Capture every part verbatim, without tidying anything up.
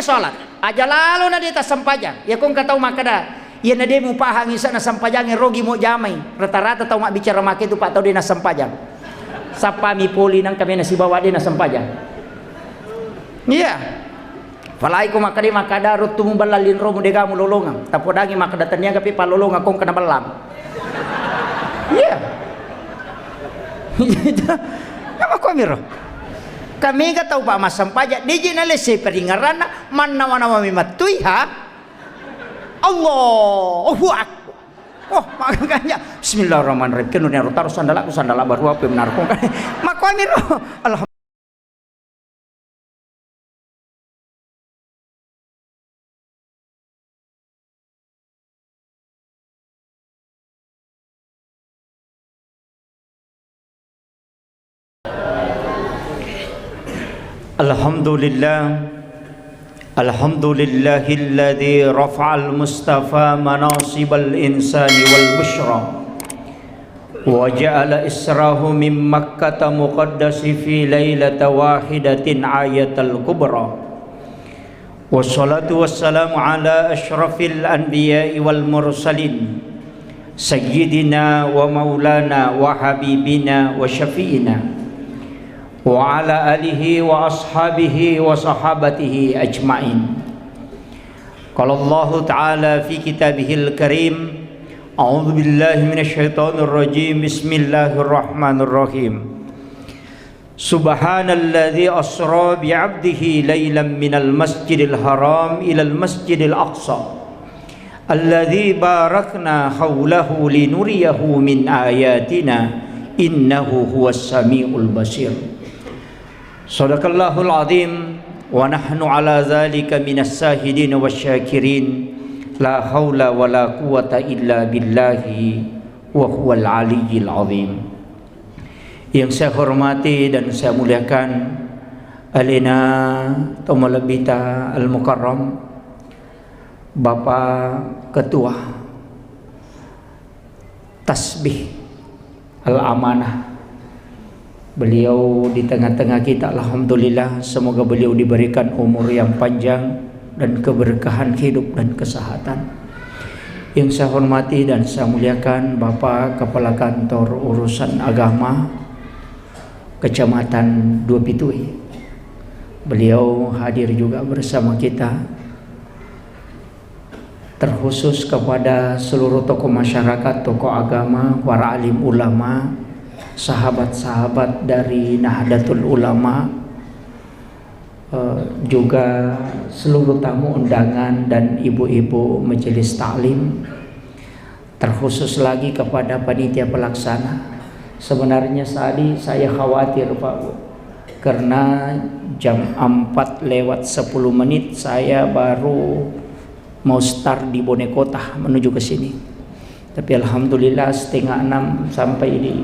Salat, aja lalo na de' tassempajang. Iya ko engka tau makkeda, iya na de' mupahang isa' na sempajang, rogi mo jamai. Rata-rata tau mabbicara make tu, Pak, tau de' nassempajang. Sappami poli nangka mena sibawa de' nassempajang. Iya. Apalagi ko makkeda, makkeda ruttu mubella linromu de' gaga mulolongang. Tapodangi makkeda tenniaga pi pallolongang ko engka na bellang. Iya. Apa ko miro? Kami ga tau, Pak, massempajang, de' ji nalesse paringngeranna, mannawa-nawa mi mattui, ha? Allahu Akbar. Oh, makanya, bismillahirrahmanirrahim. Kenno nero taruh sandalaku, sandala baru apa yang menaruh? Makuamiro. Alhamdulillah. الحمد لله. الحمد لله الذي رفع المصطفى مناصب الإنسان والبشرى، وجعل إسراه من مكة مقدس في ليلة واحدة آية الكبرى. والصلاة والسلام على أشرف الأنبياء والمرسلين، سيدنا ومولانا وحبيبنا وشفيعنا، وعلى آله وأصحابه وصحابته أجمعين. قال الله تعالى في كتابه الكريم، أعوذ بالله من الشيطان الرجيم، بسم الله الرحمن الرحيم. سبحان الذي أسرى بعبده ليلا من المسجد الحرام إلى المسجد الأقصى الذي باركنا حوله لنريه من آياتنا إنه هو السميع البصير. صدق الله العظيم ونحن على ذلك من الشاهدين والشاكرين. لا حول ولا قوة إلا بالله وهو العلي العظيم. Yang saya hormati dan saya muliakan, alena to malebbita Al-Mukarram, Bapak Ketua Tasbih Al-Amanah. Beliau di tengah-tengah kita, alhamdulillah, semoga beliau diberikan umur yang panjang dan keberkahan hidup dan kesehatan. Yang saya hormati dan saya muliakan Bapak Kepala Kantor Urusan Agama Kecamatan Dua Pitui. Beliau hadir juga bersama kita, terkhusus kepada seluruh tokoh masyarakat, tokoh agama, para alim ulama, sahabat-sahabat dari Nahdlatul Ulama, eh, juga seluruh tamu undangan dan ibu-ibu majelis taklim, terkhusus lagi kepada panitia pelaksana. Sebenarnya tadi saya khawatir, Pak, Bu, karena jam empat lewat sepuluh menit saya baru mau start di Bone Kota menuju ke sini. Tapi alhamdulillah setengah enam sampai di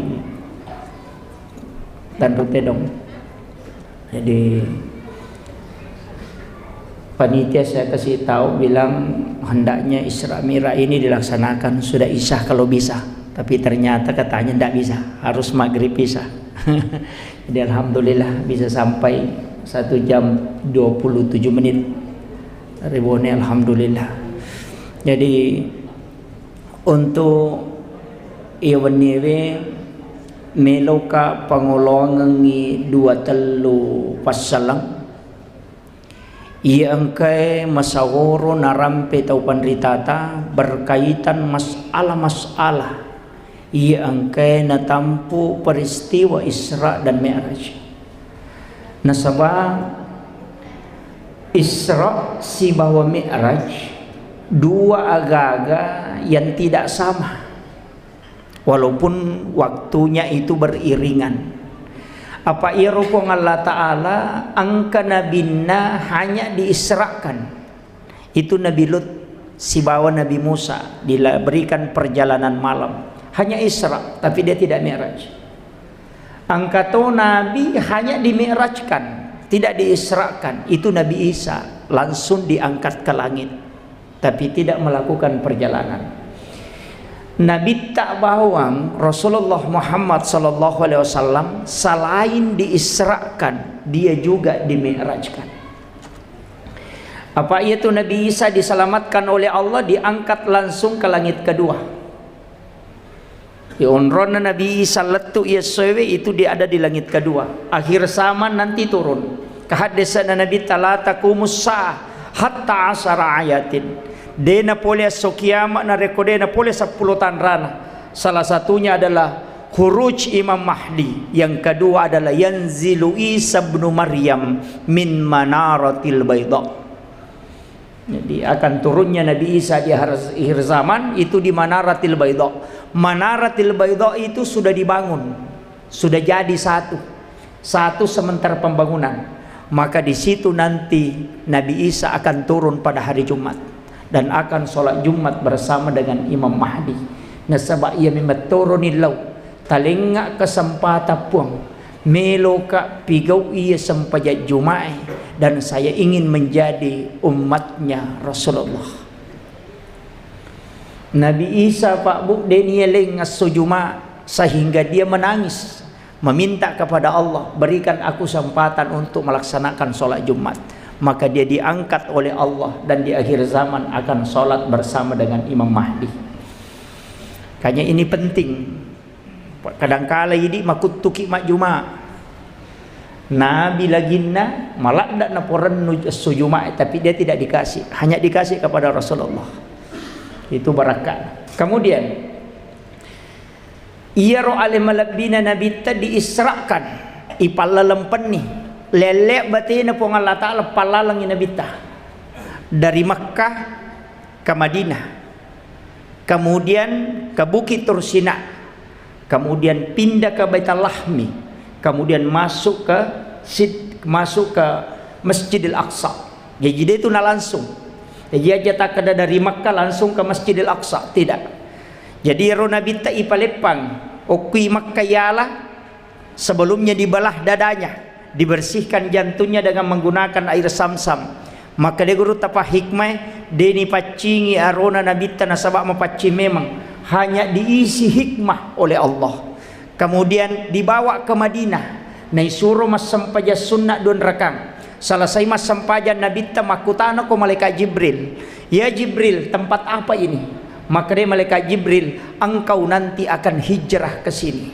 Tanru Tedong. Jadi panitia saya kasih tahu bilang hendaknya Isra Mi'raj ini dilaksanakan sudah Isya kalau bisa. Tapi ternyata katanya ndak bisa, harus maghrib Isya. Jadi alhamdulillah bisa sampai satu jam dua puluh tujuh menit. Ribone alhamdulillah. Jadi untuk iya wenniewe meloka pangoloangengngi dua tellu passaleng iya engkae masaworo narampe tau panritata berkaitan masalah-masalah iya engkae natampu peristiwa Isra dan Mi'raj. Nasaba Isra sibawa Mi'raj dua agaga yang tidak sama, walaupun waktunya itu beriringan. Apa iyaro Puang Allah Ta'ala engka nabinna hanya diisrakan. Itu Nabi Lut sibawa Nabi Musa diberikan perjalanan malam. Hanya Isra, tapi dia tidak Mi'raj. Engka to Nabi hanya dimi'rajkan, tidak diisrakan. Itu Nabi Isa, langsung diangkat ke langit, tapi tidak melakukan perjalanan. Nabitta bawang Rasulullah Muhammad sallallahu alaihi wasallam selain diisrakan, dia juga dimi'rajkan. Apa iyatu Nabi Isa diselamatkan oleh Allah, diangkat langsung ke langit kedua. Di onronna Nabi Isa lettu iya essoewe itu dia ada di langit kedua. Akhir zaman nanti turun. Kahaddesana Nabi ta la taqumus sa'ah hatta asyara ayatin. De napole esso kiamat narekko de napole seppulo tanrana. Salah satunya adalah khuruj Imam Mahdi. Yang kedua adalah yanzilu Isa ibnu Maryam min manaratil baydha. Jadi akan turunnya Nabi Isa di har-, akhir zaman itu di Manaratil Baydha. Manaratil Baydha itu sudah dibangun, sudah jadi satu. Satu sementara pembangunan. Maka di situ nanti Nabi Isa akan turun pada hari Jumat dan akan sholat Jumat bersama dengan Imam Mahdi. Nasaba iya memang turun illau. Talengnga kesempatan Puang, meloka pigau iya sempajang Jumae, dan saya ingin menjadi umatnya Rasulullah. Nabi Isa, Pak Bu, deni eleng esso Juma, sehingga dia menangis, meminta kepada Allah, berikan aku kesempatan untuk melaksanakan sholat Jumat. Maka dia diangkat oleh Allah dan di akhir zaman akan sholat bersama dengan Imam Mahdi. Makanya ini penting. Kadangkala idi makuttuki majjuma. Nabi laginna maladda naporennu esso Jumae, tapi dia tidak dikasih, hanya dikasih kepada Rasulullah. Itu barakka. Kemudian, iyaro ale malebbina Nabitta diisrakan, ipallalempenni, lelle batena Puang Allah Ta'ala pallalengi Nabitta dari Makkah ke Madinah, kemudian ke Bukit Tursina, kemudian pindah ke Baitul Lahmi, kemudian masuk ke Sid-, masuk ke Masjidil Aqsa. Jadi dia itu na langsung. Jadi aja takkeda dari Makkah langsung ke Masjidil Aqsa, tidak. Jadi ero Nabitta ipaleppang okkui Makkah yala, sebelumnya dibelah dadanya, dibersihkan jantungnya dengan menggunakan air Zamzam. Maka de guru tapa hikmah, deni paccingi arona Nabitta nasaba mapaccing memang, hanya diisi hikmah oleh Allah. Kemudian dibawa ke Madinah, naisuro massempajang sunnah dua rakang. Selesai massempajang Nabitta makkutana ko malaikat Jibril, "Ya Jibril, tempat apa ini?" Maka dia malaikat Jibril, "Engkau nanti akan hijrah ke sini."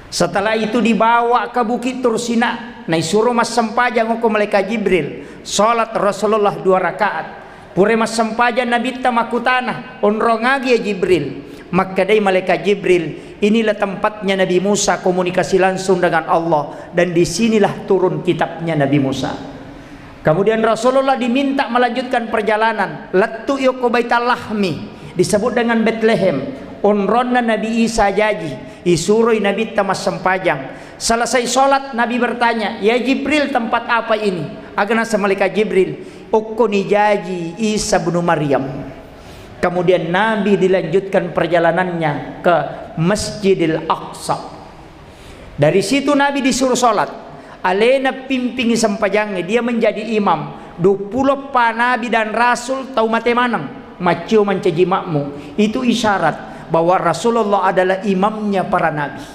Setelah itu dibawa ke Bukit Tursina, naisuro massempajang ko malaikat Jibril, salat Rasulullah dua rakaat. Pura massempajang Nabitta makkutana, "Onrong agi ya Jibril?" Makkedai malaikat Jibril, "Inilah tempatnya Nabi Musa komunikasi langsung dengan Allah, dan di sinilah turun kitabnya Nabi Musa." Kemudian Rasulullah diminta melanjutkan perjalanan, lettu yoko Baitul Lahmi, disebut dengan Betlehem, onronna Nabi Isa jaji, isuroi Nabitta massempajang. Selesai sholat, Nabi bertanya, "Ya Jibril, tempat apa ini?" Aga naseng malaikat Jibril, "Okkoni jaji Isa bin Maryam." Kemudian Nabi dilanjutkan perjalanannya ke Masjidil Aqsa. Dari situ Nabi disuruh sholat. Alena pimpingi sempajangnge, dia menjadi imam. Duappulo eppa nabi dan rasul tau mate maneng. Maccio mancaji makmum. Itu isyarat bahwa Rasulullah adalah imamnya para nabi.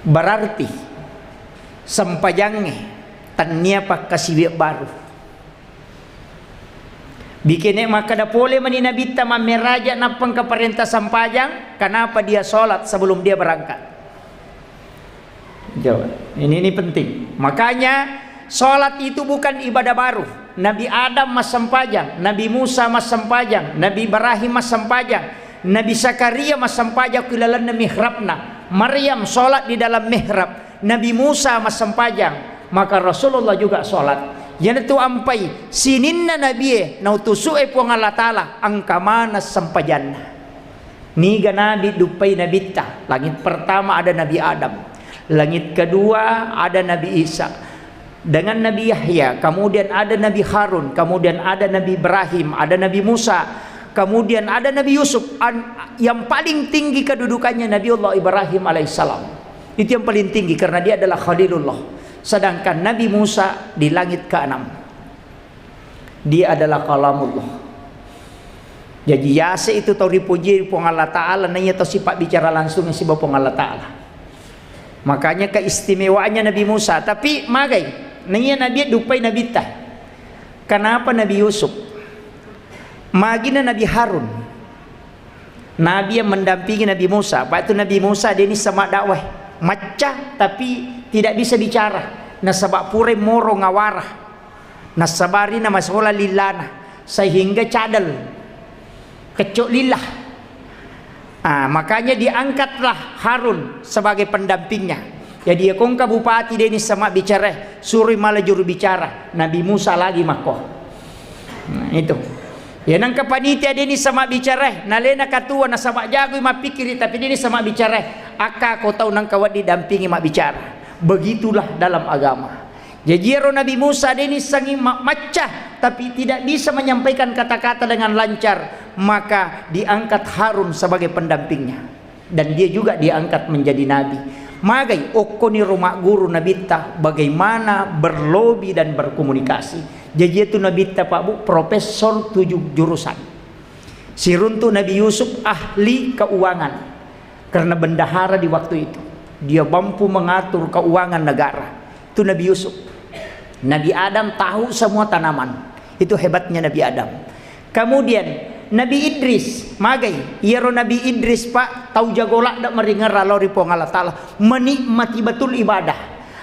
Berarti sempajangnge tennia pakkasiwiang baru. Bikene makkeda pole mani Nabitta mammeraja nappa engka parenta sampajang, kenapa dia sholat sebelum dia berangkat? Coba, ini, ini penting. Makanya sholat itu bukan ibadah baru. Nabi Adam massempajang, Nabi Musa massempajang, Nabi Ibrahim massempajang, Nabi Zakaria massempajang ku lalenna mihrabna. Maryam sholat di dalam mihrab. Nabi Musa massempajang, maka Rasulullah juga sholat. Iyanatu ampai sininna nabie nautusu'e Puang Allah Ta'ala, engka maneng sempajanna. Niga nabi duppai nabitta? Langit pertama ada Nabi Adam, langit kedua ada Nabi Isa, dengan Nabi Yahya, kemudian ada Nabi Harun, kemudian ada Nabi Ibrahim, ada Nabi Musa, kemudian ada Nabi Yusuf. An-, yang paling tinggi kedudukannya Nabiullah Ibrahim alaihissalam. Itu yang paling tinggi karena dia adalah Khalilullah. Sedangkan Nabi Musa di langit keenam. Dia adalah Kalamullah. Jadi yase itu tau ripuji Puang Allah Ta'ala, naiya tau sipabbicara langsung siba Puang Allah Ta'ala. Makanya keistimewaannya Nabi Musa. Tapi magai, Naiya Nabi duppai Nabitta. Kenapa Nabi Yusuf? Magina Nabi Harun. Nabi yang mendampingi Nabi Musa. Pak itu Nabi Musa dia ini sama dakwah. Macca tapi tidak bisa bicara. Nasaba pura moro ngawara. Nasabari na masola lillana. Sehingga cadel. Kecok lillah. Ah, makanya diangkatlah Harun sebagai pendampingnya. Jadi, ya, kongka bupati deni sama bicara, suri malah juru bicara. Nabi Musa lagi mako. Nah, itu. Ya, nangka panitia deni sama bicara, nalena katua nasaba jagoi mappikiri, tapi deni sama bicara. Akka ko tau nangka waddi dampingi mabbicara. Begitulah dalam agama. Jaji ero Nabi Musa deni sangi ma-, macca, tapi tidak bisa menyampaikan kata-kata dengan lancar, maka diangkat Harun sebagai pendampingnya. Dan dia juga diangkat menjadi nabi. Magai okkoni ro magguru nabitta bagaimana berlobi dan berkomunikasi. Jaji itu nabitta Pak Bu, profesor tujuh jurusan. Siruntu Nabi Yusuf ahli keuangan. Karena bendahara di waktu itu. Dia mampu mengatur keuangan negara. Itu Nabi Yusuf. Nabi Adam tahu semua tanaman. Itu hebatnya Nabi Adam. Kemudian Nabi Idris, magai. Iyaro Nabi Idris, Pak, tau jago ladde maringerra lao ri Puang Allah Ta'ala. Menikmati betul ibadah.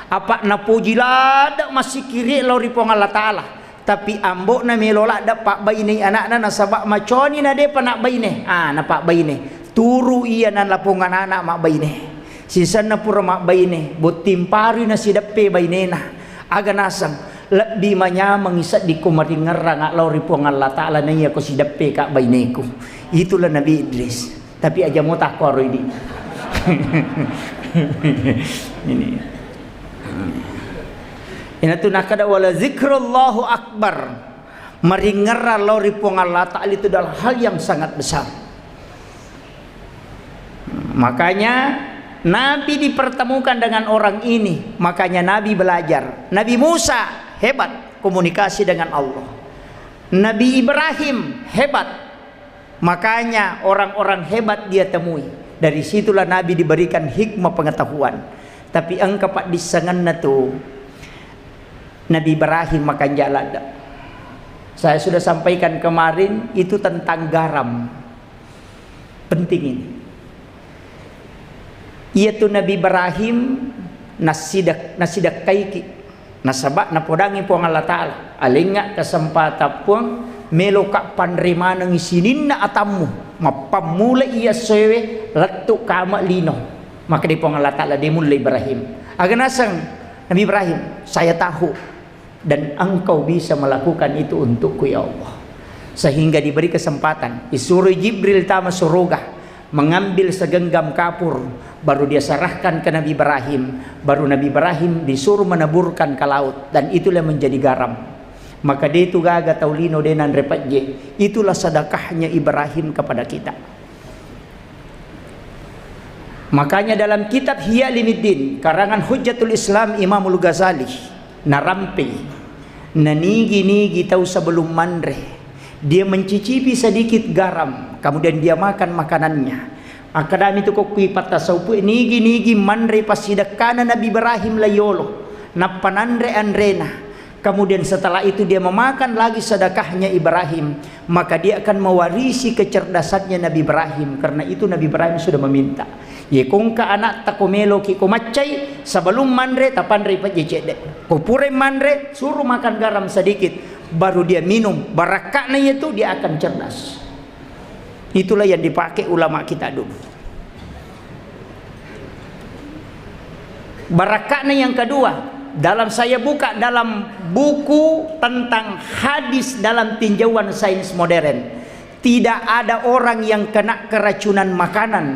Apa napoji ladde massikiri lao ri Puang Allah Ta'ala. Tapi ambo'na melo ladde pabbainei ana'na nasaba maconi na depa nabbaine. Ah, napabbaine. Turu iya nalapong ana'na mabbaine. Sisenna pura mabbaine, botting parui nasideppe bainena. Aga naseng, lebbi manyameng seddi ko maringerrang lao ri Puang Allah Ta'ala naiya ko sideppe ka baineku. Itulah Nabi Idris. Tapi aja mo takko aro idi. Ini. Inatu nakada wala zikrullahu akbar. Maringerra lao ri Puang Allah Ta'ala itu adalah hal yang sangat besar. Makanya Nabi dipertemukan dengan orang ini, makanya Nabi belajar. Nabi Musa hebat komunikasi dengan Allah. Nabi Ibrahim hebat. Makanya orang-orang hebat dia temui. Dari situlah Nabi diberikan hikmah pengetahuan. Tapi engka paddissengenna tu Nabi Ibrahim makanja ladde. Saya sudah sampaikan kemarin, itu tentang garam. Penting ini. Iyatu Nabi Ibrahim nasidek-, nasidekkaiki. Nasaba napodangi Puang Allah Ta'ala, alengnga kesempatan Puang, meloka panre manengi sininna atammu, mappammula iya essoewe lettu kama lino. Maka di Puang Allah Ta'ala, de mulle Ibrahim. Aga naseng Nabi Ibrahim, saya tahu dan engkau bisa melakukan itu untukku, ya Allah. Sehingga diberi kesempatan, disuruh Jibril tama suruga, mengambil segenggam kapur, baru dia serahkan ke Nabi Ibrahim, baru Nabi Ibrahim disuruh menaburkan ke laut, dan itulah menjadi garam. Maka de tu gaga tau lino de nanre pejje, itulah sedekahnya Ibrahim kepada kita. Makanya dalam kitab Ihya Ulumuddin, karangan Hujjatul Islam Imamul Ghazali, narampe, nanigi-nigi tau sebelum manre, dia mencicipi sedikit garam, kemudian dia makan makanannya. Akkadami tu kokkui patta saupu, nigi-nigi manre passidekkana Nabi Ibrahim la yolo, nappa nanre anrena. Kemudian setelah itu dia memakan lagi sedekahnya Ibrahim, maka dia akan mewarisi kecerdasannya Nabi Ibrahim, karena itu Nabi Ibrahim sudah meminta. Ye kongka anakta ko meloki ko maccai, sebelum manre tapanrei pejje cedde. Ko pura manre, suruh makan garam sedikit, baru dia minum. Barakka'na itu dia akan cerdas. Itulah yang dipakai ulama kita dulu. Barakka'na yang kedua, dalam saya buka dalam buku tentang hadis dalam tinjauan sains modern, tidak ada orang yang kena keracunan makanan,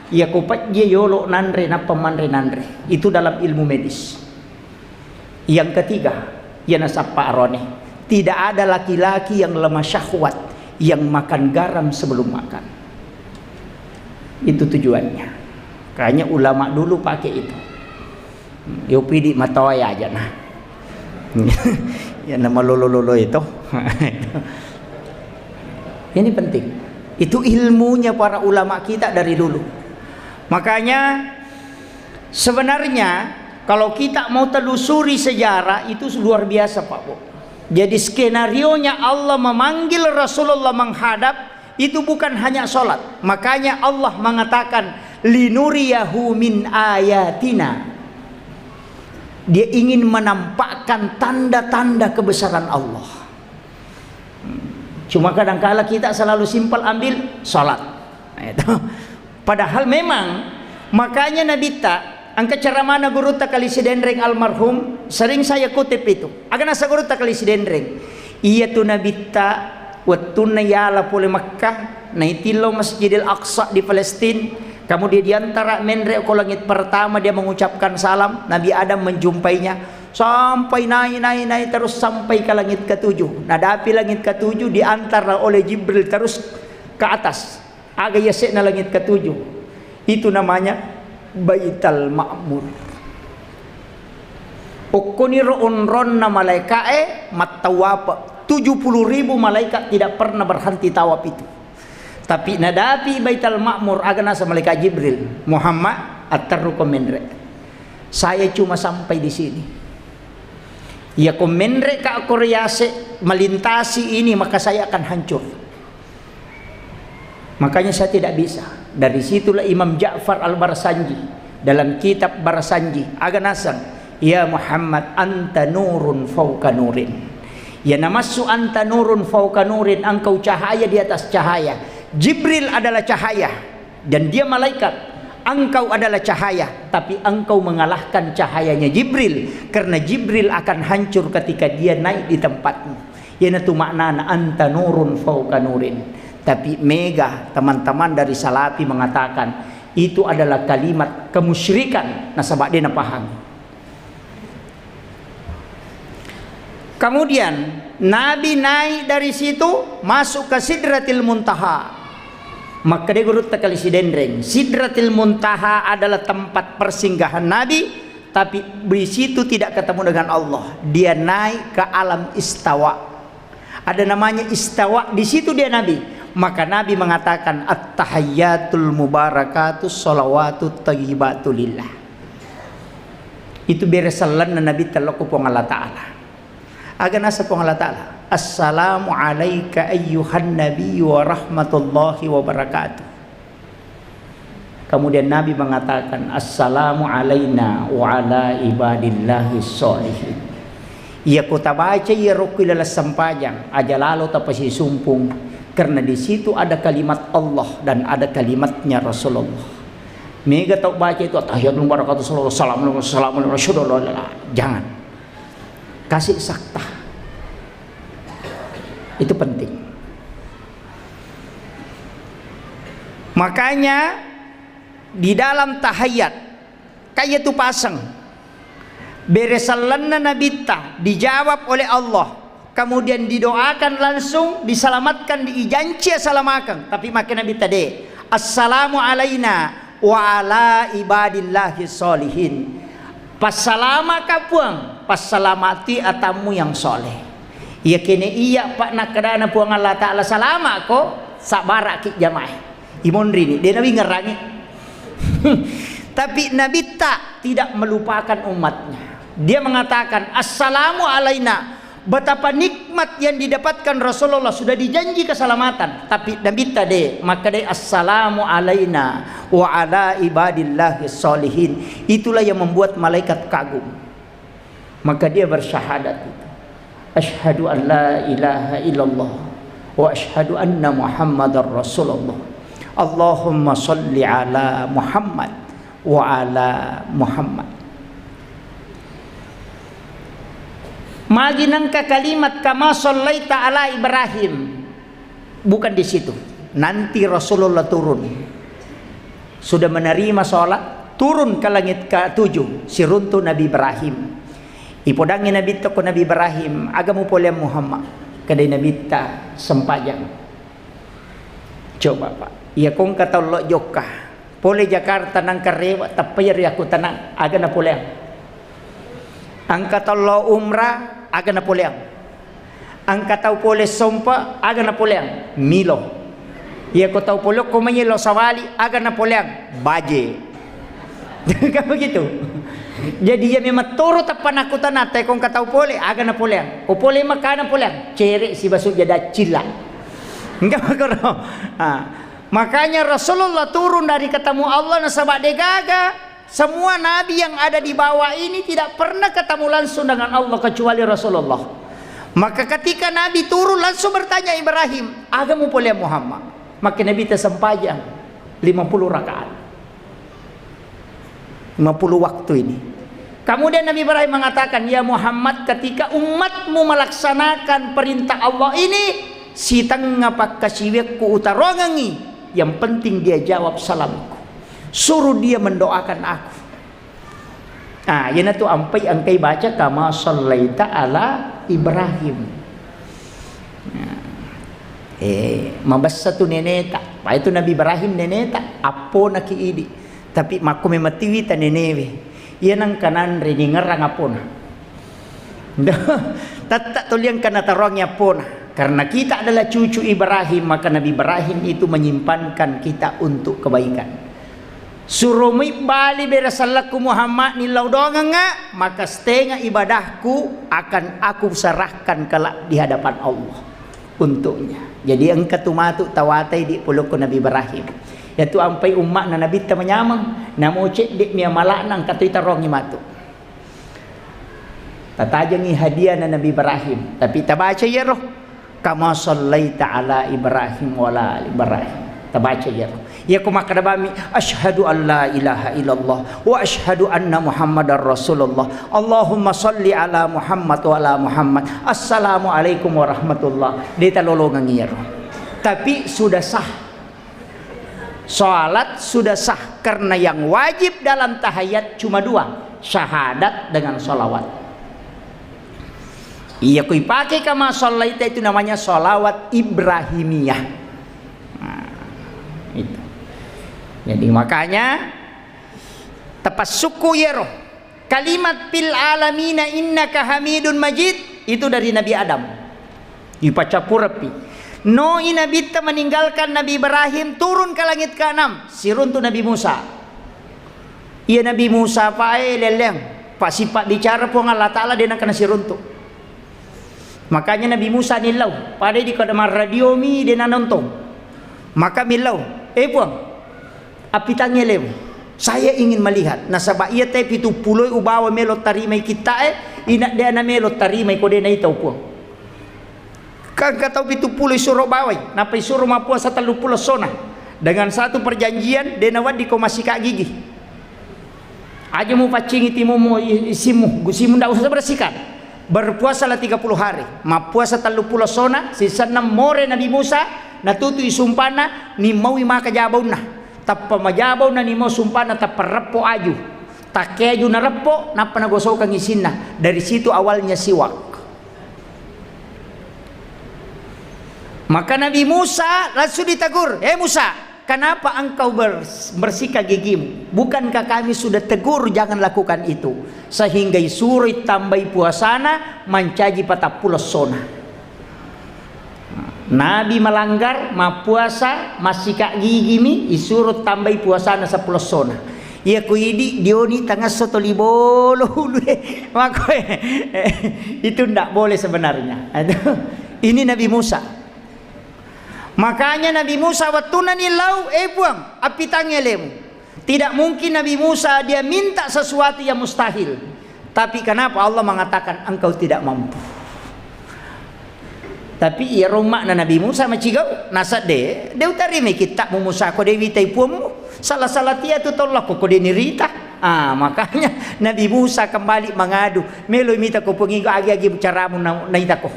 ya ko pejje yolo nanre, nappa manre nanre. Itu dalam ilmu medis. Yang ketiga, iyana sappa arone. Tidak ada laki-laki yang lemah syahwat yang makan garam sebelum makan. Itu tujuannya. Kayaknya ulama dulu pakai itu. Yo pidi matoya aja nah. Ya nama lolo-lolo itu. Ini penting. Itu ilmunya para ulama kita dari dulu. Makanya sebenarnya Kalau kita mau telusuri sejarah, itu luar biasa, Pak Bu. Jadi, skenarionya Allah memanggil Rasulullah menghadap, itu bukan hanya sholat. Makanya Allah mengatakan, "Linuriyahu min ayatina." Dia ingin menampakkan tanda-tanda kebesaran Allah. Cuma kadangkala kita selalu simpel ambil sholat. Nah, itu. Padahal memang, makanya Nabitta, engka ceramahna Gurutta Kali Sidenreng almarhum, sering saya kutip itu. Aga nasa Gurutta Kali Sidenreng. Iya tu Nabitta, wettunna yala pole Makkah, naitillo Masjidil Aqsa di Palestina, kemudian diantara menre ko langit pertama, dia mengucapkan salam, Nabi Adam menjumpainya, sampai naik, naik, naik terus sampai ke langit ketujuh. Nadapi langit ketujuh, diantar oleh Jibril terus ke atas. Aga yase'na langit ketujuh. Itu namanya Baital Ma'mur. Okkoniro onronna malaika'e mattawaf. Tujuh puluh ribu malaikat tidak pernah berhenti tawaf itu. Tapi nadapi Baital Ma'mur, aga nasa malaikat Jibril, "Muhammad, atterruko menre. Saya cuma sampai di sini. Iya ko menre ka ko riase melintasi ini, maka saya akan hancur." Makanya saya tidak bisa. Dari situlah Imam Ja'far Al-Barsanji dalam kitab Barsanji, aga naseng, "Ya Muhammad, anta nurun fauqa nurin." Ya namassu anta nurun fauqa nurin, engkau cahaya di atas cahaya. Jibril adalah cahaya dan dia malaikat. Engkau adalah cahaya, tapi engkau mengalahkan cahayanya Jibril, karena Jibril akan hancur ketika dia naik di tempatmu. Iyanatu maknana anta nurun fauqa nurin. Tapi mega teman-teman dari Salafi mengatakan itu adalah kalimat kemusyrikan, nasaba de napahami. Kemudian Nabi naik dari situ masuk ke Sidratil Muntaha. Makkeda Gurutta Kali Sidenreng, Sidratil Muntaha adalah tempat persinggahan Nabi, tapi di situ tidak ketemu dengan Allah. Dia naik ke alam istawa. Ada namanya istawa, di situ dia Nabi. Maka Nabi mengatakan, "At-tahiyyatul mubarakatus shalawatut thayyibatu lillah." Itu bere sellenna Nabitta lokko Puang Allah Ta'ala. Aga nasa Puang Allah Ta'ala, "Assalamu alaika ayyuhan nabiyyu wa rahmatullahi wa barakatuh." Kemudian Nabi mengatakan, "Assalamu alaina wa ala ibadillahi sholihin." Iya ko tabaca iya rokko ilalang sempajang, aja lalo tapasisumpung, karena di situ ada kalimat Allah dan ada kalimatnya Rasulullah. Mega tau baca itu, "Attahiyatul mubarakatuh, salawat, salamun, salamun, asyhadu an la ilaha illallah." Jangan. Kasih sakta. Itu penting. Makanya di dalam tahiyat, kayak tu pasang. Bere sellenna Nabitta dijawab oleh Allah, kemudian didoakan langsung, diselamatkan, diijanci asalamakeng. Tapi makkeda Nabitta de, "Assalamu alaina wa ala ibadillahi sholihin." Passalamaka Puang, passalamati atammu yang soleh. Iya kene iya pa nakkedana Puang Allah Ta'ala salamako, sabbaraki jamae. Imonrini, de nawingerangi. Tapi Nabitta tidak melupakan umatnya. Dia mengatakan, "Assalamu alaina." Betapa nikmat yang didapatkan Rasulullah, sudah dijanji keselamatan. Tapi Nabitta de, maka de, "Assalamu alaina wa ala ibadillahi sholihin." Itulah yang membuat malaikat kagum. Maka dia bersyahadat itu, "Asyhadu an la ilaha illallah wa asyhadu anna Muhammadar Rasulullah. Allahumma sholli ala Muhammad wa ala Muhammad." Magi nengka kalimat, "Kama shallaita ala Ibrahim." Bukan di situ. Nanti Rasulullah turun. Sudah menerima sholat, turun ke langit ketujuh, siruntu Nabi Ibrahim. Ipodangi Nabitta ko Nabi Ibrahim, "Aga mupoleang Muhammad?" Kedai Nabitta, "Sempajang." Coba, Pak. Iya ko engka tau lo Jokka. Pole Jakarta nangka rewe, tappa iya riakkutanang, aga napoleang? Engka tau lo umrah, aga napoleang? Engka tau pole Sompa, aga napoleang? Milo. Iya ko tau pole ko mai lo Sawali, aga napoleang? Baje. Kan begitu? Jadi iya memang toro tappa nakutana, teko engka tau pole, aga napoleang. O pole makana poleang, cere sibasu jada cilla. Engka makoro. Ah. Makanya Rasulullah turun dari ketemu Allah nasaba degaga semua nabi yang ada di bawah ini tidak pernah ketemu langsung dengan Allah kecuali Rasulullah. Maka ketika Nabi turun langsung bertanya Ibrahim, "Aga mupoleang Muhammad?" Maka Nabi tersempajang lima puluh rakaat. Lima puluh waktu ini. Kemudian Nabi Ibrahim mengatakan, "Ya Muhammad, ketika umatmu melaksanakan perintah Allah ini, sitengnga pakkasiwiakku utarongengi, yang penting dia jawab salamku. Suruh dia mendoakan aku." Ah, iyanatu ampai engkai baca, "Kama sallaita ala Ibrahim." Nah. Eh, mabessa tu neneta. Pai tu Nabi Ibrahim neneta, appona ki idi. Tapi makko mematiwi ta nenewe. Iya nengka nanre ningerang appona. Tetta toliang kana tarongi appona. Karena kita adalah cucu Ibrahim, maka Nabi Ibrahim itu menyimpankan kita untuk kebaikan. Suromui bali bera sellekku Muhammad nillau dongengnga, maka setenga ibadahku akan aku serahkan kelak di hadapan Allah untuknya. Jadi engka tu matu tawatai di polokko Nabi Ibrahim. Yatu ampai umma'na Nabitta manyameng, namo cedde mi amala'na engka tu itarongi matu. Tatajengi hadiahna Nabi Ibrahim, tapi tabaca iyaro, "Kama sallaita ala Ibrahim wa ala ali Ibrahim." Tabaca iyaro. Iyako makkeda bami, "Asyhadu an la ilaha illallah wa asyhadu anna Muhammadar Rasulullah. Allahumma salli ala Muhammad wa ala Muhammad. Assalamualaikum warahmatullah." De talolongeng iyaro. Tapi sudah sah. Salat sudah sah karena yang wajib dalam tahiyat cuma dua, syahadat dengan salawat. Iya, kui pakai kama sallaita itu namanya salawat Ibrahimiyah. Nah, itu. Jadi makanya tepas suku iyaro. Kalimat "fil alamina innaka hamidun majid" itu dari Nabi Adam. Ipacappurepi. Noi Nabitta meninggalkan Nabi Ibrahim, turun ke langit keenam, siruntu Nabi Musa. Iya Nabi Musa pae lelleng, pasipa bicara Puang Allah Taala de nakana siruntu. Makanya Nabi Musa nillau, pada di kada marradio mi de nanontong. Maka millau, "Eh Puang, appitangngi alemu. Saya ingin melihat. Nasaba iya te pitu puloi ubawa melo tarimai kitta'e, ina de ana melo tarimai ko de naitau Puang." Kan engka tau pitu puloi suro bawai, nappa isuro mappuasa tellu pulo sona. Dengan satu perjanjian, de nawedding ko massika gigi. Aja mupaccingi timumu, i-, isimmu, gusimu ndak usah bersihkan. Berpuasalah tiga puluh hari. Mappuasa tellu pulo sona, sisenna more Nabi Musa, natutui sumpana, nimmaui maka jabaunna. Tappa majabaunna nimau sumpana, tappa reppo aju. Takke aju nareppo, nappa nagosokang isinna. Dari situ awalnya siwak. Maka Nabi Musa langsung ditegur, "Eh Musa, kenapa engkau bers-, bersihkan gigimu? Bukankah kami sudah tegur jangan lakukan itu?" Sehingga isuroi tambai puasana mancaji patappulo sona. Nabi melanggar, mappuasa, massika gigimi, isuro tambai puasana seppulo sona. Iya ku idi dioni tangasso toli bolo ulue. Makkoe, itu ndak boleh sebenarnya. Ini Nabi Musa. Makanya Nabi Musa wettunna nillau, "Eh Puang, appitangngi alemu." Tidak mungkin Nabi Musa dia minta sesuatu yang mustahil. Tapi kenapa Allah mengatakan engkau tidak mampu? Tapi iyaro umma'na Nabi Musa macigau, naseng de, de utarimai kitta'mu Musa, ko de witai puammu. Salah-salah tia tu tau lakko ko de nirita. Ah, makanya Nabi Musa kembali mengadu, "Melo mita ko Puang, iga agi-agi caramu na-, naitako."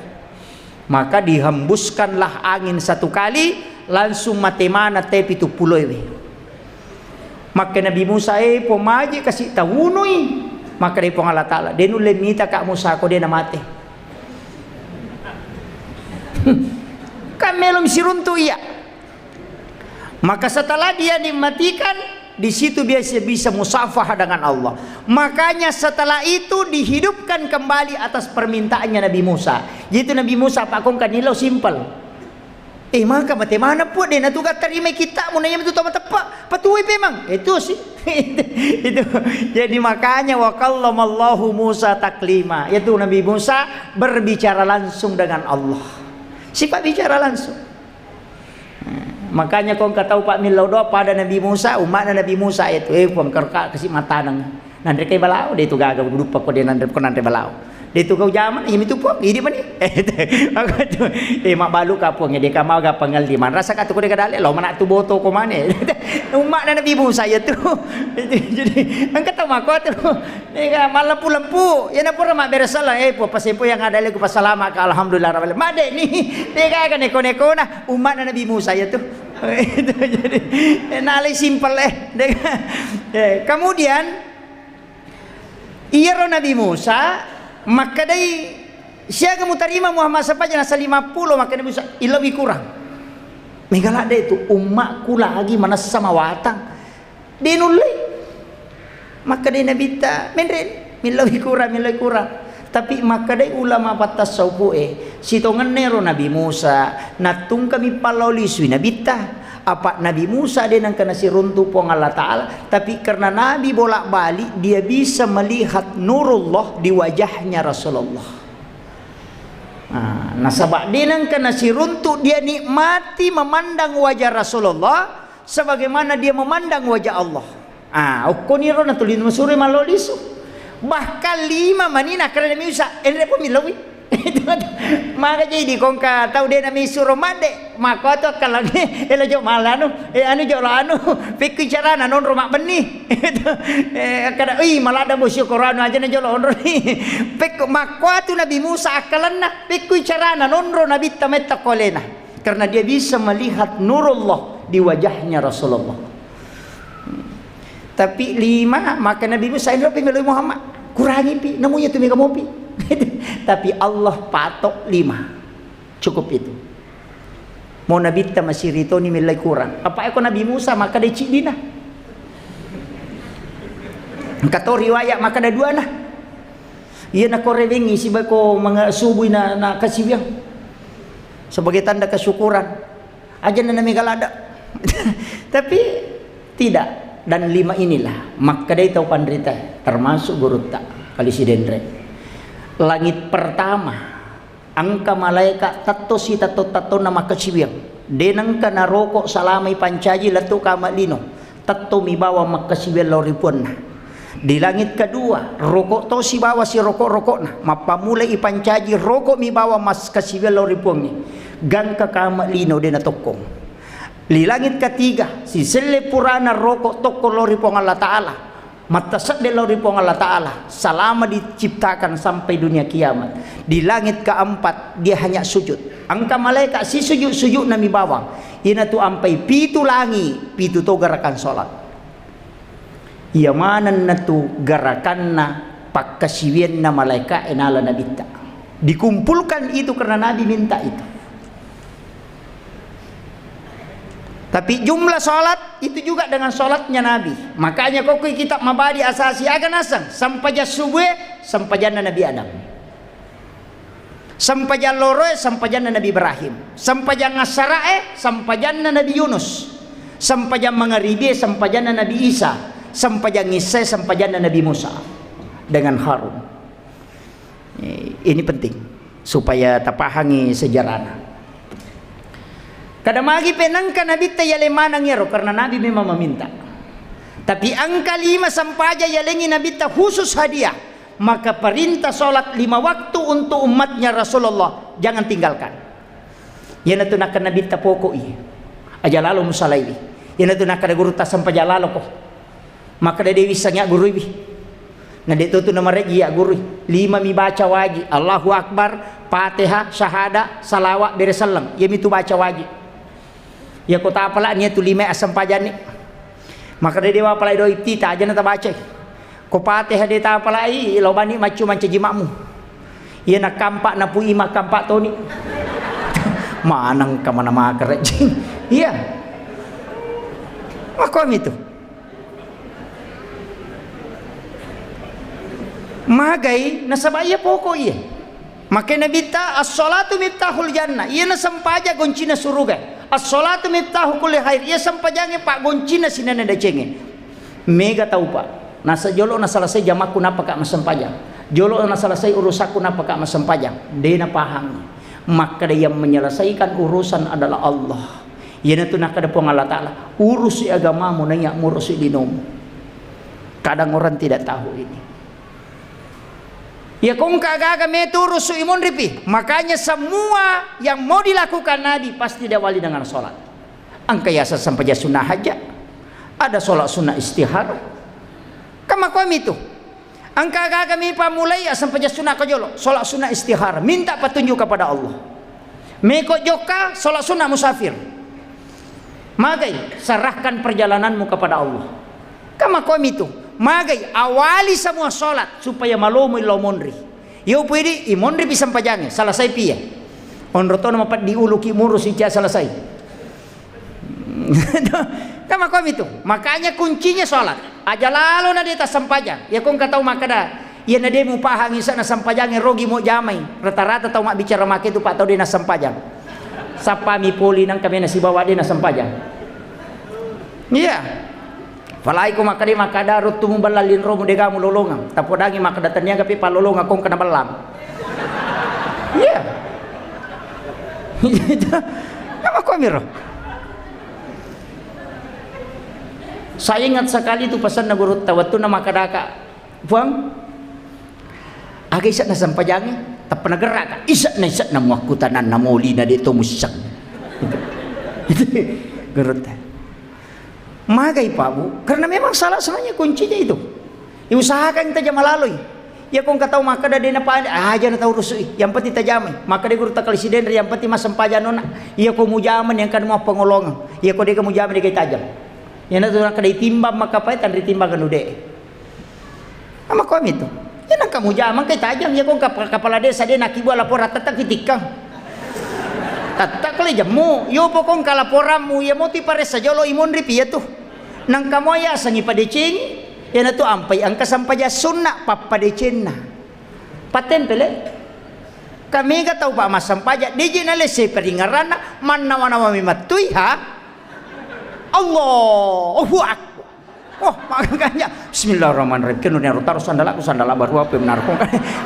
Maka dihembuskanlah angin satu kali, langsung mate maneng te pitu puloe we. Makke Nabi Musa, "Eh, Puang, maji kasi tawunui." Makkeda Puang Allah Taala, "De nulle mita ka Musa ko de namate." Kan melo mi siruntu iya. Maka setelah dia dimatikan, di situ biasa bisa musafaha dengan Allah. Makanya setelah itu dihidupkan kembali atas permintaannya Nabi Musa. Jadi itu Nabi Musa pakkongka nillau simpel. Eh, maka mate mana Puang, de' natu gattarimai kitta'mu, na iya matu to mateppe', patuwoi pemeng. Itu sih. Itu. Jadi makanya wa kallamallahu Musa taklima. Yaitu Nabi Musa berbicara langsung dengan Allah. Sifat bicara langsung. Makanya ko engka tau pa' millau doa pada Nabi Musa, umma'na Nabi Musa itu, eh, Puang, engka kasi' mataneng. Nanre kai balao, de' tu gaga duppa ko de' nanre, ko nanre balao. De' tu kau jaman, iya mitu Puang, idi' mani. Maka tu, eh, mabbalu ka Puang, de' ka maga pangelli. Manrasa ka tu ko de' ka dale, lao mana' tu boto ko mane. Umma'na Nabi Musa iya tu. Jadi, engka tau mako tu. Ega mallempu-lempu, iyana pura mabbere selleng, eh, Puang, pasempo yang ada lagu pasalama ka, alhamdulillah rabbil alamin. Madde' ni, de' gaga neko-nekona, umma'na Nabi Musa iya tu. Itu jadi, eh, nalai simpel, eh. De' ga-, eh, kemudian, iyaro Nabi Musa makkedai, siaga mutarima Muhammad sampaja nasa lima pulo, makkeda Nabi Musa, ilauwi kurang. Mega ladde' tu, umma'ku lagi manessa mawatang. De' nullei. Makkedai Nabitta, menre', millauwi kurang, millauwi kurang. Tapi makkedai ulama pattasawufu'e, sitongenna ero Nabi Musa, nattungkami pallao lisui Nabitta. Apa' Nabi Musa de' nengka nasiruntu' Puang Allah Ta'ala, tapi karena Nabi bolak-balik, dia bisa melihat nurullah di wajahnya Rasulullah. Nah, nasaba' de' nengka nasiruntu', dia nikmati memandang wajah Rasulullah, sebagaimana dia memandang wajah Allah. Ah, okkoniro natuli masuro mallo lisu. Bahkan lima mani nakkeda Nabi Musa, enre' Puang, millauwi. Maka jadi ko engka tau de' namisuro madde', makkuatu akkalengnge, elo jo' mala anu, eh, anu jo' lo anu, pekkui carana nonro mabbenni. Eh, akkeda, ih, maladde' bosi koranu aja na jo' lo onro ni. Pekku, makkuatu Nabi Musa akkalenna, pekkui carana nonro Nabitta metta ko alena. Karena dia bisa melihat nurullah di wajahnya Rasulullah. Tapi lima, maka Nabi Musa, "Enro pi meloi Muhammad. Kurangi pi, namu iya tu mega mopi." Tapi Allah patok lima. Cukup itu. Mau Nabitta masiri toni meloi kurang. Apa eko Nabi Musa, maka de' ciddina. Engka to riwayat, maka de' duana. Iya, nako rewengngi sibawa ko manga-, subui na, na kasiwiang sebagai tanda kesyukuran. Aja na mega ladde'. Tapi tidak. Dan lima inilah makkedai tau panrita, termasuk gurutta, Kali Sidenreng. Langit pertama, engka malaeka' tetto sitetto-tettonna makkasiwiang. De' nengka naroko' salamai pancaji lettu' kama' lino. Tettomi bawang makkasiwiang lao ri Puanna. Di langit kedua, roko' tosi bawang siroko'-roko'na. Mappammulai ipancaji, roko'mi bawang makkasiwiang lao ri Puangnge. Gangka kama' lino de' natokkong. Di langit ketiga, siselle purana roko' tokkong lao ri Puang Allah Ta'ala. Mattasedding lao ri Puang Allah Ta'ala, selama diciptakan sampai dunia kiamat. Di langit keempat, dia hanya sujud. Engka malaeka' sisujud-sujudnami bawang. Iyanatu ampai pitu langi', pitu to gerakan salat. Iya manenna tu gerakanna pakkasiwianna malaeka'e nala Nabitta. Dikumpulkan itu karena Nabi minta itu. Tapi jumlah salat itu juga dengan salatnya Nabi. Makanya ko kui kitab Mabadi Asasi aga naseng, sempajang subue, sempajanna Nabi Adam. Sempajang loroe, sempajanna Nabi Ibrahim. Sempajang assarae, sempajanna Nabi Yunus. Sempajang mangaribie, sempajanna Nabi Isa. Sempajang issae, sempajanna Nabi Musa dengan Harun. Eh, ini penting supaya tapahangi sejarahna. Kada magi pe nengka Nabitta yaleng maneng iyaro, karena Nabi memang meminta. Tapi engka lima sempajang yalengi Nabitta khusus hadiah, maka perintah salat lima waktu untuk umatnya Rasulullah, jangan tinggalkan. Iyanatu nakkeda Nabitta, pokoi. Aja lalo musalaiwi. Iyanatu nakkeda gurutta, sempajang laloko. Makkeda de' wissengngi agguruiwi. Na de' totu namarejji agguruiwi. Lima mi baca waji. Allahu Akbar, Fatihah, syahada, salawat, bere selleng. Iyamitu baca waji. Iya ko tapalani iyatu lima assempajanni. Makkeda de' wapalai doa iftitah, aja na tabacai. Ko Fatihah de' tapalai, lao bani maccu mancaji makmu. Iya nakampa napui makampa toni. Maneng ka mana makerejjing. Iya. Makkomi tu. Magai nasaba iya poko iya. Makkeda Nabitta, "As-sholatu miftahul jannah." Iyana sempajang goncina suruga. "As-sholatu miftahu kulli khair." Iya sempajangnge paggoncina sininna decengnge. Mega tau, Pak. Nasa jolo naselesai jamakku nappaka massempajang. Jolo naselesai urusakku nappaka massempajang. De napahangi. Makkeda yang menyelesaikan urusan adalah Allah. Iyanatu nakkeda Puang Allah Ta'ala, "Urusi agamamu, naiya murusi linomu." Kadang orang tidak tahu ini. Iya kongka gaga metu urusu imonripi. Makanya semua yang mau dilakukan Nabi pasti diawali dengan sholat. Engka yaseng sempajang sunnah hajat, ada sholat sunnah istihara. Kamakomi tu. Engka gaga mi pamulai sempajang sunnah kajolo, sholat sunnah istihara, minta petunjuk kepada Allah. Meko jokka, sholat sunnah musafir. Magai, serahkan perjalananmu kepada Allah. Kamakomi tu. Magai, awali semua sholat supaya malomo illau monri. Yo pudi, imonri pi sempajangnge, selesai pi ya. Onro tono mapeddi uluki murusi cia selesai. Kamakomi tu. Makanya kuncinya sholat. Aja lalo na de tassempajang. Iya kongka tau makkeda, iyana de mupahangi ise'na sempajangnge, rogi mo jamai. Rata-rata tau mabbicara make tu, Pak, tau de nassempajang. Sappami poli nangka mena sibawa de nassempajang. Iya. Apalagi ko makkeda, makkeda ruttu mubellang linromu, de gaga mulolongeng. Tapodangi makkeda, taniaga pi pallolongeng kongka nabellang. Iya. Kamakomi ro. Saya ingat sekali tu pesanna gurutta, wettunna makkedaka, "Puang, aga ise'na sempajangnge?" Tappa nagerra'ka, "Ise'na, ise'na muakkutananna molina de to musseng." Gurutta. Magai, Pak, Bu? Karena memang salah sebenarnya kuncinya itu. Usahakan taja malaloi. Iya kongka tau makkeda de napa, aja na tau rusui. Yang penting tajamai. Makkeda gurutta Kali Sidenreng, yang penting massempajang nona. Iya ko mujamai, yang kan mau pengolongan. Iya ko de ka mujamai, de ka tajam. Iyanatu nakkeda itimbang makkapae, tanri timbang anu de. Amakomi tu. Iya nangka mujamai, engka tajam, iya kongka kepala desa de nakkibua laporan, tette'ki tikkang. Tette'ki le jemmu. Yo pokongka laporanmu, iya mo tu iparessa jolo, imonri pi iya tu. Nangka mo yasengngi padecengi, iyanatu ampai engka sempajang sunna pappadecenna. Pattempele. Ka mega tau, Pak, massempajang, de je nalesse paringngeranna, mannawa-nawa memettui, ha? Allahu Akbar. Oh, makanja. Bismillahirrahmanirrahim. Kenu nero taro sandalaku, sandala baru apa menarko.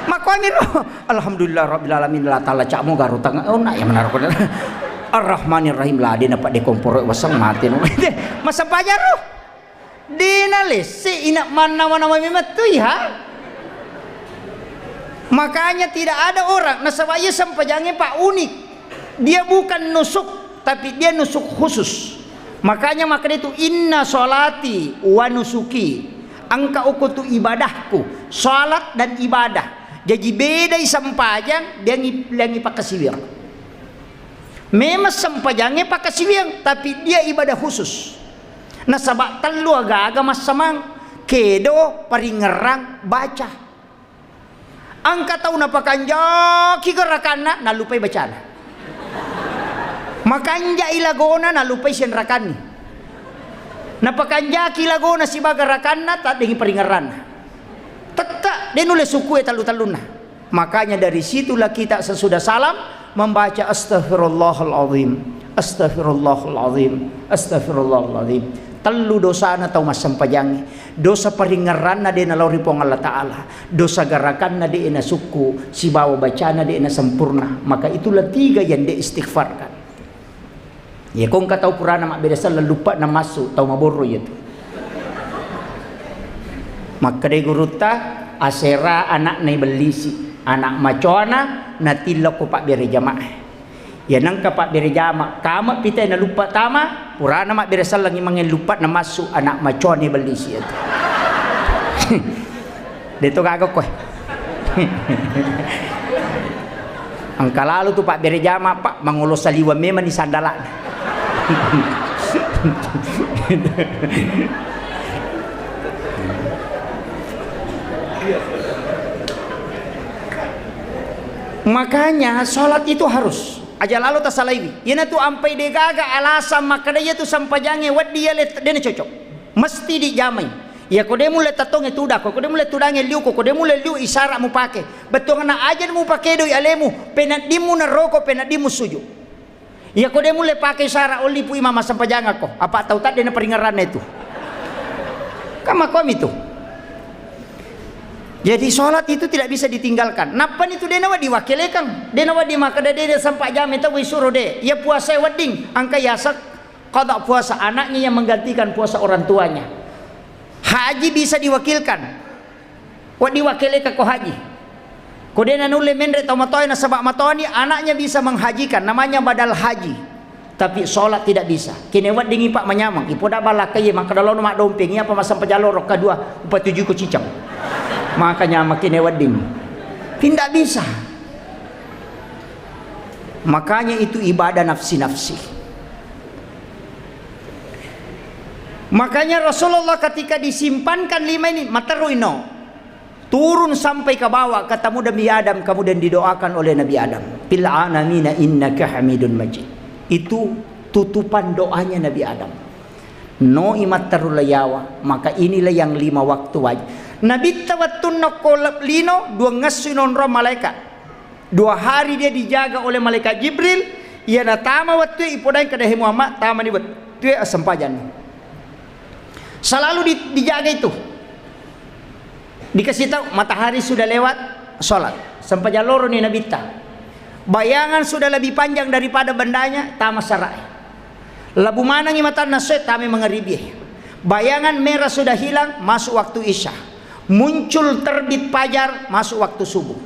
Makomi ro. Alhamdulillah rabbil alamin, la tala cakmu garu tanga. Oh, nak ya menarko. Arrahmanirrahim, la de napa de komporo waseng mati no. Massempajang ro. De nalesse ina mannawa-nawa memettui, ha? Makanya tidak ada orang, nasaba iya sempajangnge, Pak, unik. Dia bukan nusuk, tapi dia nusuk khusus. Makanya makkeda itu, "Inna sholati wa nusuki." Engka okko tu ibadahku, salat dan ibadah. Jaji bedai sempajang, diangi, diangi pakkasiwiang. Memang sempajangnge pakkasiwiang, tapi dia ibadah khusus. Nasaba tellu agaga massamang, kedo, paringngerang, baca. Engka tau napakanjaki gerakanna, nalupai bacana. Makanjai lagona, nalupai senrakanni. Napakanjaki lagona sibawa gerakanna, taddengi paringngeranna. Tette, de nulle sukue tellu-tellunna. Makanya dari situlah kita sesudah salam membaca astaghfirullahalazim, astaghfirullahalazim, astaghfirullahalazim. Tellu dosana tau massempajangnge. Dosa paringngeranna de nalao ri Puang Allah Ta'ala, dosa garakanna de nasukku, sibawa bacana de nasempurna. Maka itulah tiga yang de istighfarkan. Iya, ko engka tau purana mabbere selleng luppa na massu, tau maborro iya tu. Makkedai gurutta, asera anakna ibellisi, anak macoana natilla ko pabbere jamaah. Iya, nengka pabbere jama, kama pita naluppa tama, purana mabbere selleng imangnge luppa na massu, anak macoana ibellisi iya tu. De to gaga koe. Engka lalo tu pabbere jama, Pak, mangolo saliweng memang ni sandalana. Makanya salat itu harus. Aja lalo tasalaiwi. Iyanatu ampai de gaga alasan makkeda iya tu sempajangnge wedding iya le, de na cocok. Mesti dijamai. Iyako de mulle tattongnge tudakko, ko de mulle tudangnge liuko, ko de mulle liu isara mupake. Bettuanna aja mupakedoi alemu, peneddimmu naroko, peneddimmu suju. Iyako de mulle pake isara, olli pu imam massempajangakko. Apa tau tadde na paringeranna itu. Kan makkomi tu. Jadi sholat itu tidak bisa ditinggalkan. Nappani tu de nawedding wakkelekang. De nawedding makkeda de, de sempajang metau isuro de. Iya puasa wedding, engka yaseng qada puasa, anaknya yang menggantikan puasa orang tuanya. Haji bisa diwakilkan. Wedding wakkelekang ko haji. Ko de nanulle menre tau matoae nasaba matoani, anaknya bisa menghajikan, namanya badal haji. Tapi sholat tidak bisa. Kene weddingi, Pak, manyameng. Ipoda balakai, makkeda lono maddompeng, iya apa massempajang loro, kedua, upatujuko ciceng. Maka nyameng kene wedding. Tidak bisa. Makanya itu ibadah nafsi-nafsi. Makanya Rasulullah ketika disimpankan lima ini, materui no. Turun sampai ke bawah, ketemu Nabi Adam, kemudian didoakan oleh Nabi Adam, "Fil alamina innaka hamidun majid." Itu tutupan doanya Nabi Adam. Noi matteru layawa, maka inilah yang lima waktu wajib. Nabitta wettunna okko lino, duangngessu inonrong malaikat. Dua hari dia dijaga oleh malaikat Jibril, iya natama wettue ipodaeng kada, "He Muhammad, tamani wettue assempajanni." Selalu di-, dijaga itu. Dikasih tahu, matahari sudah lewat, sholat. Sempajang loroni Nabitta. Bayangan sudah lebih panjang daripada bendanya, tama sarae. Labu manengi matanna soe, tama mangaribi. Bayangan merah sudah hilang, masuk waktu isya. Muncul terbit fajar, masuk waktu subuh.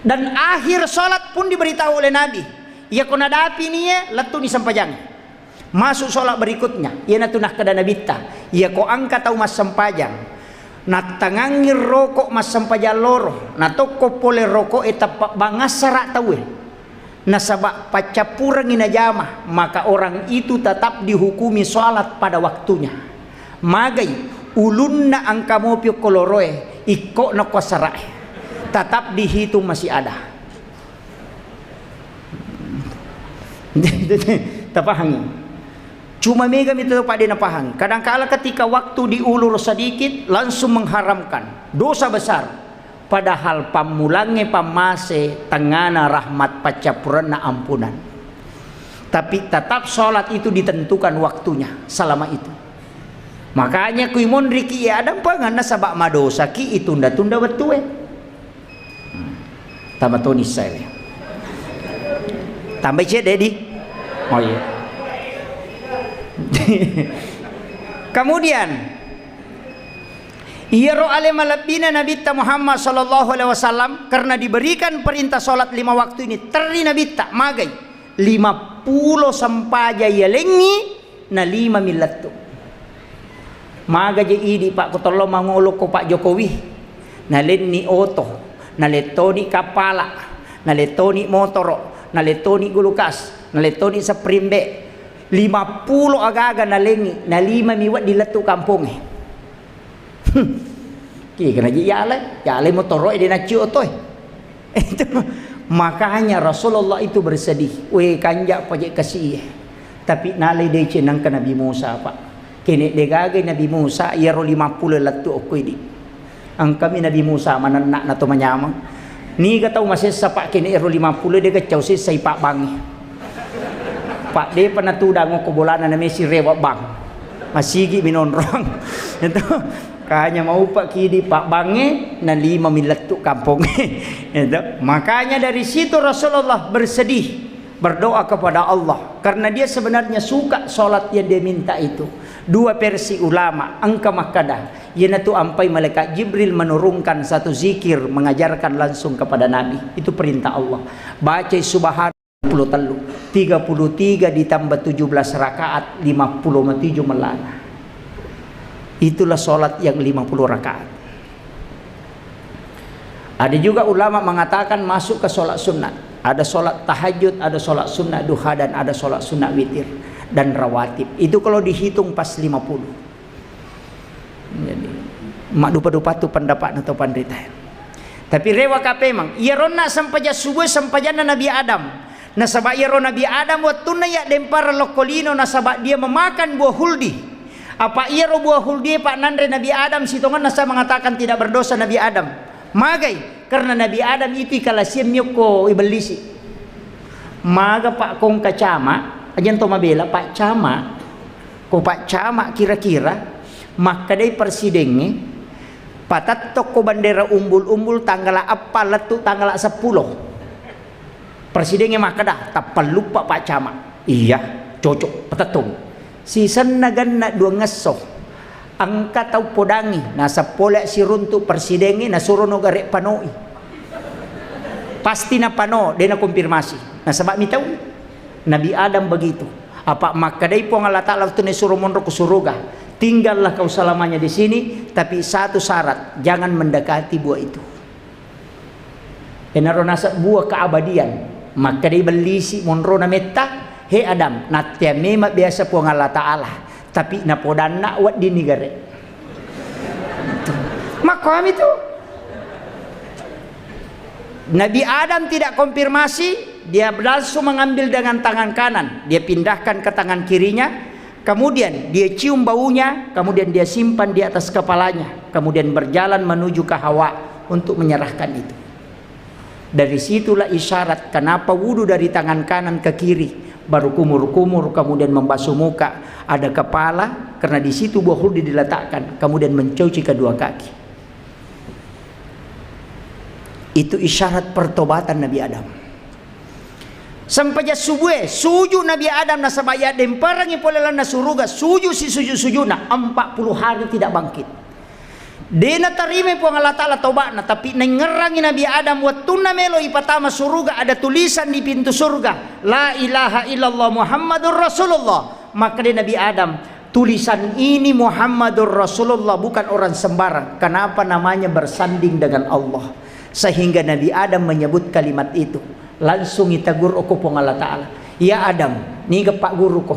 Dan akhir sholat pun diberitahu oleh Nabi, iya ko nadapi nie, lettu ni sempajang. Masuk sholat berikutnya, iyanatu nakkeda Nabitta, iya ko engka tau massempajang, nattangangi roko massempajang loro, natokko pole roko'e tappa bangassara tauwe, nasaba paccappurengi najama, maka orang itu tetap dihukumi sholat pada waktunya. Magai ulunna engka mopi okko loroe, ikko'na okko assara'e, tetap dihitung masih ada. Tapahangi. Cuma mega mi tu Pak de napahangi. Kadangkala ketika waktu diulur sedikit, langsung mengharamkan. Dosa besar. Padahal pammulangnge pammase tengana rahmat paccappurenna ampunan. Tapi tetap sholat itu ditentukan waktunya selama itu. Makanya kui monriki ya ada pengen nasaba madosaki itunda-tunda wettue. Hmm. Tambah toni saya. Tambah cedde di. Oh iya. Kemudian, iyaro ale malebbina Nabitta Muhammad sallallahu alaihi wasallam, karena diberikan perintah sholat lima waktu ini, terri Nabitta magai lima puluh sempaja yalengngi, na lima mi lettu. Maga je idi, Pak, ko tollo mangolo ko Pak Jokowi. Nalenni oto, nalettoni kapala, nalettoni motoro, nalettoni gulukas, nalettoni spring bed. Lima puluh agaga nalengi, na lima mi wedding lettu kampongnge. Hmm. Ki kena ji yale, yale motoro e de naccio otoe. Itu makanya Rasulullah itu bersedih. We kanja paje kasi. Tapi nalai deceng nangka Nabi Musa, Pak. Kene degaga Nabi Musa, iyaro lima puluh lettu okko idi. Engkami Nabi Musa manenna na to manyameng. Niga tau masessa, Pak, kene ero lima puluh de gaccau sessa i Pak Bangnge. Pak, depa natudang ko bolana na mesi rewa bang. Masigi minonrong. Itu kanya maupa kidi Pak Bangnge na lima mi lettu kampong. Itu. Makanya dari situ Rasulullah bersedih, berdoa kepada Allah karena dia sebenarnya suka sholat yang dia minta itu. Dua versi ulama engka makkada, iyanatu ampai malaikat Jibril menurunkan satu zikir mengajarkan langsung kepada Nabi. Itu perintah Allah. Bacai subhan- puluh tellu, tiga puluh tiga ditambah tujuh belas rakaat, lima puluh tujuh melana. Itulah sholat yang lima puluh rakaat. Ada juga ulama mengatakan masuk ke sholat sunat. Ada sholat tahajud, ada sholat sunat duha, dan ada sholat sunat witir dan rawatib. Itu kalau dihitung pas lima puluh. Jadi, maddupa-dupa tu pendapat atau panrita. Tapi rewa kapemang, iya ronna sempajang subuh sempajanna Nabi Adam. Nasaba iyaro Nabi Adam wettunna iya dempara lokko lino, nasaba dia memakan buah huldi. Apa iyaro buah khuldi, Pak, nanre Nabi Adam, sitongenna saya mengatakan tidak berdosa Nabi Adam. Magai? Karena Nabi Adam itu ikalasiang miokko ibellisi. Maga, Pak, kongka cama, ajang to mabela, Pak, cama. Ko, Pak, cama kira-kira, makkedai presidengnge, patettokko bandera umbul-umbul tanggala eppa lettu tanggala seppulo. Presidengnge makkeda, "Tappalluppa, Pak Camat." "Iya, cocok, patettong." Sisenna genna duangngesso, engka tau podangngi, naseng pole siruntu presidengnge, nasurono gare panoi. Pasti napano, de nakonfirmasi. Nasaba mitau. Nabi Adam begitu. Apa makkedai Puang Allah Ta'ala waktu nasuro monro ke suruga, "Tinggallah kau selamanya di sini, tapi satu syarat, jangan mendekati buah itu." Enaro naseng buah keabadian. Makkedai bellisi monrona metta, "He Adam, nattea memang biasa Puang Allah Ta'ala, tapi napodanna weddinni gare." Makkoami tu. Nabi Adam tidak konfirmasi, dia langsung mengambil dengan tangan kanan, dia pindahkan ke tangan kirinya, kemudian dia cium baunya, kemudian dia simpan di atas kepalanya, kemudian berjalan menuju ke Hawa untuk menyerahkan itu. Dari situlah isyarat kenapa wudu dari tangan kanan ke kiri, baru kumur-kumur, kemudian membasuh muka, ada kepala, karena di situ buah khuldi diletakkan, kemudian mencuci kedua kaki. Itu isyarat pertobatan Nabi Adam. Sempajang subuhe, sujud Nabi Adam nasaba yaddemperengngi pole lalenna suruga, sujud si sujud-sujudna, empat puluh hari tidak bangkit. De natarimai Puang Allah Ta'ala taubatna, tapi naingngerangngi Nabi Adam wettunna melo ipatama suruga, ada tulisan di pintu surga, "La ilaha illallah Muhammadur Rasulullah." Makkeda Nabi Adam, "Tulisan ini Muhammadur Rasulullah, bukan orang sembarang. Kenapa namanya bersanding dengan Allah?" Sehingga Nabi Adam menyebut kalimat itu. Langsung itegur okko Puang Allah Ta'ala, "Ya Adam, niga pagguruko?"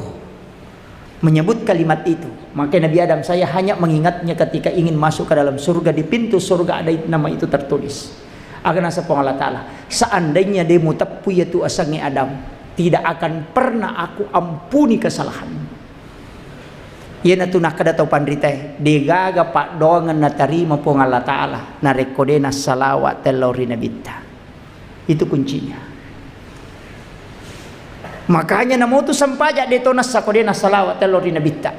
Menyebut kalimat itu. Maka Nabi Adam, "Saya hanya mengingatnya ketika ingin masuk ke dalam surga, di pintu surga ada nama itu tertulis." Aga naseng Puang Allah Ta'ala, "Seandainya de muteppu iyatu asengnge Adam, tidak akan pernah aku ampuni kesalahanmu." Iyanatu nakkeda tau panritae, degaga paddoangeng natarima Puang Allah Ta'ala narekko de nassalawat tello ri Nabitta. Itu kuncinya. Makanya namotu sempajang de to nassa ko de nassalawat tello ri Nabitta.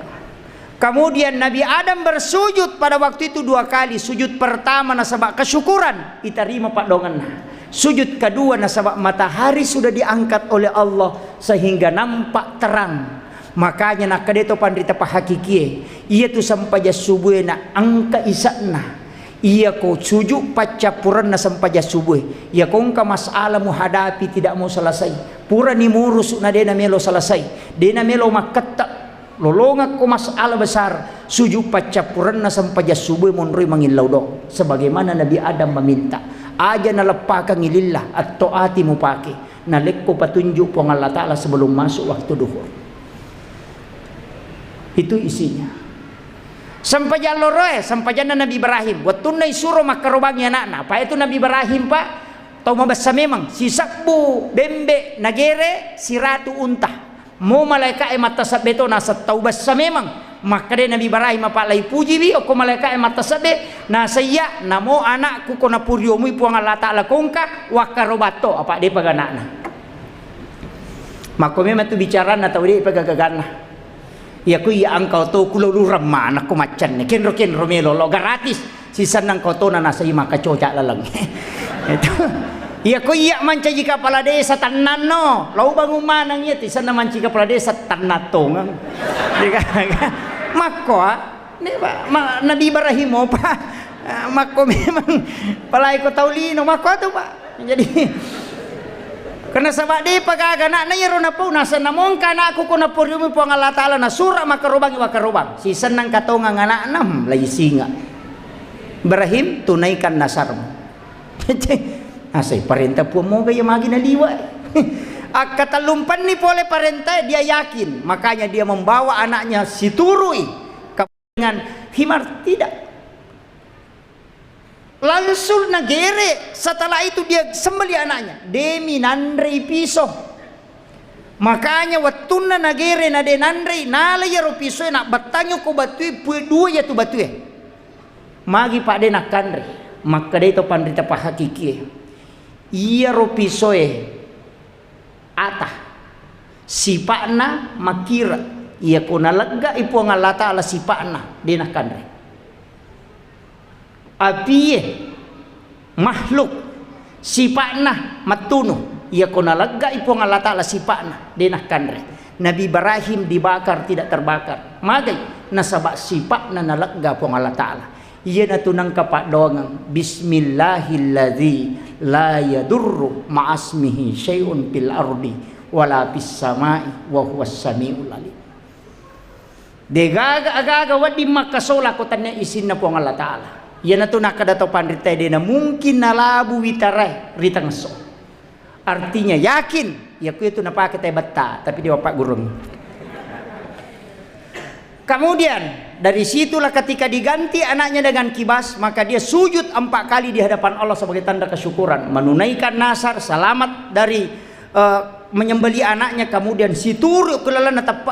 Kemudian Nabi Adam bersujud pada waktu itu dua kali. Sujud pertama nasaba kesyukuran, itarima paddoangenna. Sujud kedua nasaba matahari sudah diangkat oleh Allah sehingga nampak terang. Makanya nakkeda to panrita pahakikie, iyatu sempajang subuhe na engka isa'na. Iyako sujud paccappurenna sempajang subuhe. Iyako engka masalah muhadapi tidak mau selesai. Purani murusu na de namelo selesai. De namelo makketta. Lolongakko masalah besar, sujud paccappurenna sempajang subuh monroi mangillau doang, sebagaimana Nabi Adam meminta. Aja naleppakangi lillah, atau ati mupake, nalekko patunjuk Puang Allah Ta'ala sebelum masuk waktu duhur. Itu isinya. Sempajang loroe, sempajanna Nabi Ibrahim. Wettunna isuro makkarobangi anakna. Apa itu Nabi Ibrahim, Pak? Tau mabessa memang. Sisebbu bembe nagere, siratu unta. Mo malaeka'e mattasebbe to naseng tau bessa memang. Makkeda Nabi Ibrahim, "Apa laipujiwi okko malaeka'e mattasebbe?" Naseng, "Iya, namo anakku ko napuriomui Puang Allah Ta'ala kongka, wakkarobatto, apa depa gana'na." Makko memang tu bicaranna tau depa gagaganna. Iya ko iya engka oto kulo lurang maneng ko maccanne. Kenro-kenro melo lo gratis. Sisenna engka otona nasai makacoca laleng. Itu. Iya ko iya mancaji kepala desa tennanno, lao bangun maneng iya tisenna mancaji kepala desa tennang tongeng. Iya kan? Makko, ah. Ne, Pak, ma-, Nabi Ibrahim, oh, Pak. Ah, makko memang palai ko tau lino, makko atu, Pak. Jadi, karena saba depa gaga anakna iyaro napau, naseng namo engka anakku ko napuriumi Puang Allah Ta'ala, nasura makkarobangi wakkarobang. Sisenna engka tongeng anakna, hmm, lai singa. Ibrahim, tunaikan nasarmu. Asai parenta Puang moga iya magi naliwa. Akkatellumpenni pole parentae, dia yakin. Makanya dia membawa anaknya siturui. Dengan himar, tidak. Langsung nagere, setelah itu dia sembelih anaknya. Demi nanrei piso. Makanya wettunna nagere na de nanrei, nala iyaro pisoe nabbattangi ko batue, pue dua iyatu batue. Magi pa de nakkanre? Makkedai to panrita pahakikie, iyaro pisoe ata, sipa'na makkira. Iyako naleggai Puang Allah Ta'ala sipa'na, de nakkanre. Apie makhluk sipa'na mattunu, iyako naleggai Puang Allah Ta'ala sipa'na, de nakkanre. Nabi Ibrahim dibakar, tidak terbakar. Magai? Nasaba sipa'na nalegga Puang Allah Ta'ala. Iyanatu nengka paddoangeng, "Bismillahilladzi la yadurru ma'asmihi syai'un fil ardi wala fis sama'i wa huwas samiul alim." Degaga agaga wedding makkasola ko tennia isinna Puang Allah Ta'ala. Iyanatu nakkeda to panritae, de namungkin nalabu witarae ri tengngesso. Artinya yakin, yakuitu napake tae betta, tapi de wappaggurung. Kemudian dari situlah ketika diganti anaknya dengan kibas, maka dia sujud empat kali di hadapan Allah sebagai tanda kesyukuran, menunaikan nazar, selamat dari, eh, menyembelih anaknya, kemudian situru ke lalenna teppe